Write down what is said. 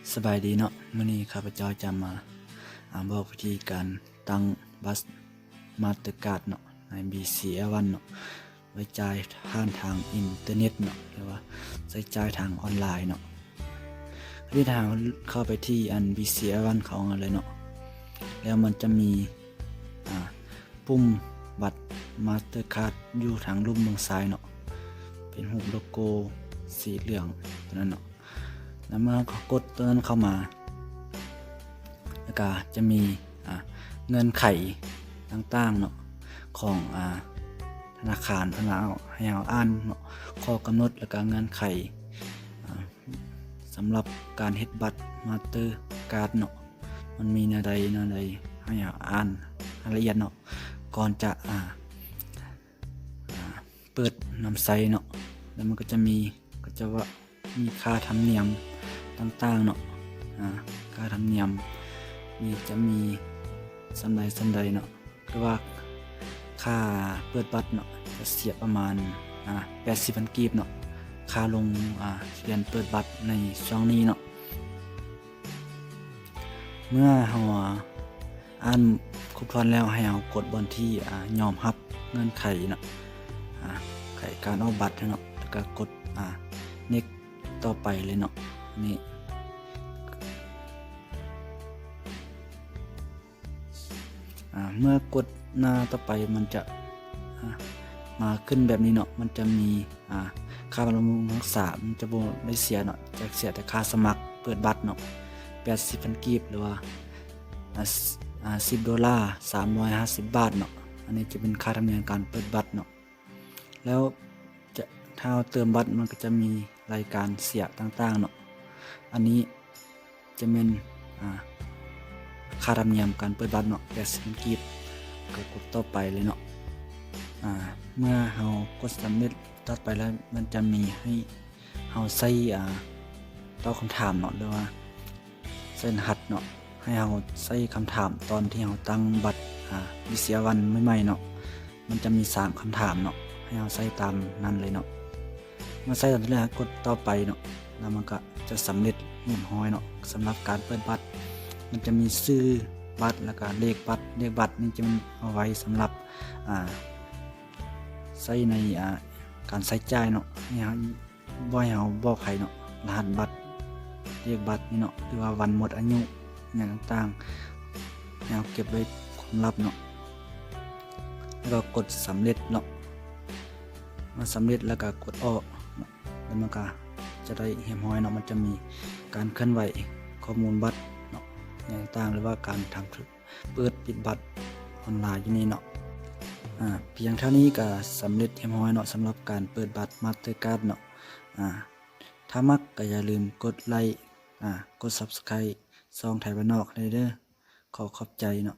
ສະບາຍດີເນາະ, ມື້ນີ້ຂ້າພະເຈົ້າຈະມາ ອາ ບອກວິທີການຕັ້ງບັດມາສເຕີກາດເນາະ ໃນ ບີຊີແອລວັນເນາະ ໄວ້ຈ່າຍຜ່ານທາງອິນເຕີເນັດເນາະ ຫຼືວ່າໃຊ້ຈ່າຍທາງອອນລາຍເນາະ. ຄືຖ້າເຮົາເຂົ້າໄປທີ່ອັນ ບີຊີແອລວັນ ເຂົານັ້ນເລີຍເນາະ ແລ້ວມັນຈະມີ ອາ ປຸ່ມບັດມາສເຕີກາດຢູ່ທາງລຸ່ມເບື້ອງຊ້າຍເນາະ ເປັນຮູບໂລໂກ້ສີເຫຼືອງຕົວນັ້ນເນາະ. ແລ້ວເມື່ອເຮົາກົດຕົວນັ້ນເຂົ້າມາ ແລ້ວກະຈະມີ ອາ ເງື່ອນໄຂຕ່າງໆເນາະ ຂອງ ອາ ທະນາຄານເພິ່ນວ່າໃຫ້ເຮົາອ່ານເນາະ ຂໍ້ກຳນົດ ແລ້ວກະເງື່ອນໄຂ ອາ ສຳລັບການເຮັດບັດມາສເຕີກາດເນາະ ມັນມີແນວໃດແນວໃດ ໃຫ້ເຮົາອ່ານໃຫ້ລະອຽດເນາະ ກ່ອນຈະ ອາ ອາ ເປີດນຳໃຊ້ເນາະ. ແລ້ວມັນກໍຈະມີ ກໍຈະວ່າມີຄ່າທຳນຽມຕ່າງໆເນາະ ອາ ຄ່າທຳນຽມມີ ຈະມີສ່ຳໃດສ່ຳໃດເນາະ ຄືວ່າຄ່າເປີດບັດເນາະ ຈະເສຍປະມານ ອາ ແປດສິບພັນກີບເນາະ ຄ່າລົງ ອາ ທະບຽນເປີດບັດໃນຊ່ວງນີ້ເນາະ. ເມື່ອເຮົາ ອາ ອ່ານຄົບຖ້ວນແລ້ວ ໃຫ້ເຮົາກົດບ່ອນທີ່ ອາ ຍອມຮັບເງື່ອນໄຂເນາະ ອາ ໄຂການອອກບັດເນາະ ແລ້ວກໍກົດ ອາ ເນັກ ຕໍ່ໄປເລີຍເນາະ. ນີ້ ອາ ເມື່ອກົດໜ້າຕໍ່ໄປ ມັນຈະ ອາ ມາຂຶ້ນແບບນີ້ເນາະ ມັນຈະມີ ອາ ຄ່າບຳລຸງຮັກສາ ມັນຈະບໍ່ໄດ້ເສຍເນາະ ຈະເສຍແຕ່ຄ່າສະໝັກເປີດບັດເນາະ ແປດສິບພັນກີບ ຫຼືວ່າ ອາ ອາ ສິບໂດລາ ສາມຮ້ອຍຫ້າສິບບາດເນາະ. ອັນນີ້ຈະເປັນຄ່າທຳນຽມການເປີດບັດເນາະ. ແລ້ວຈະ ຖ້າເຮົາເຕີມບັດ ມັນກໍຈະມີລາຍການເສຍຕ່າງໆເນາະ. ອັນນີ້ຈະແມ່ນ ອາ ຄ່າທຳນຽມການເປີດບັດເນາະ ແປດສິບພັນກີບ. ກໍກົດຕໍ່ໄປເລີຍເນາະ. ອາ ເມື່ອເຮົາກົດສຳເລັດ ຕັດໄປແລ້ວ ມັນຈະມີໃຫ້ເຮົາໃສ່ ອາ ຕອບຄຳຖາມເນາະ ຫຼືວ່າໃສ່ລະຫັດເນາະ. ໃຫ້ເຮົາໃສ່ຄຳຖາມຕອນທີ່ເຮົາຕັ້ງບັດ ອາ ບີຊີແອລວັນ ໃໝ່ໆເນາະ. ມັນຈະມີສາມຄຳຖາມເນາະ ໃຫ້ເຮົາໃສ່ຕາມນັ້ນເລີຍເນາະ. ເມື່ອໃສ່ຕາມນັ້ນແລ້ວ ກົດຕໍ່ໄປເນາະ ແລ້ວມັນກະຈະສຳເລັດຮຽບຮ້ອຍເນາະ. ສຳລັບການເປີດບັດ ມັນຈະມີຊື່ບັດ ແລ້ວກະເລກບັດ. ເລກບັດນີ້ຈະແມ່ນເອົາໄວ້ສຳລັບ ອາ ໃຊ້ໃນ ອາ ການໃຊ້ຈ່າຍເນາະ ໃຫ້ເຮົາ ບໍ່ໃຫ້ເຮົາບອກໃຜເນາະ. ລະຫັດບັດ ເລກບັດນີ້ເນາະ ຫຼືວ່າວັນໝົດອາຍຸຫຍັງຕ່າງໆ ໃຫ້ເຮົາເກັບໄວ້ຄວາມລັບເນາະ. ແລ້ວກໍກົດສຳເລັດເນາະ. ເມື່ອສຳເລັດແລ້ວກໍກົດອອກເນາະ ແລ້ວມັນກໍຈະໄດ້ຮຽບຮ້ອຍເນາະ. ມັນຈະມີການເຄື່ອນໄຫວຂໍ້ມູນບັດເນາະ ຫຍັງຕ່າງໆ ຫຼືວ່າການທຳ ເປີດປິດບັດອອນລາຍຢູ່ນີ້ເນາະ. ອາ ພຽງເທົ່ານີ້ກໍສຳເລັດຮຽບຮ້ອຍເນາະ ສຳລັບການເປີດບັດມາສເຕີກາດເນາະ. ອາ ຖ້າມັກກໍຢ່າລືມກົດໄລ້ ອາ ກົດ Subscribe ຊ່ອງໄທບ້ານນອກໃຫ້ເດີ. ຂໍຂອບໃຈເນາະ.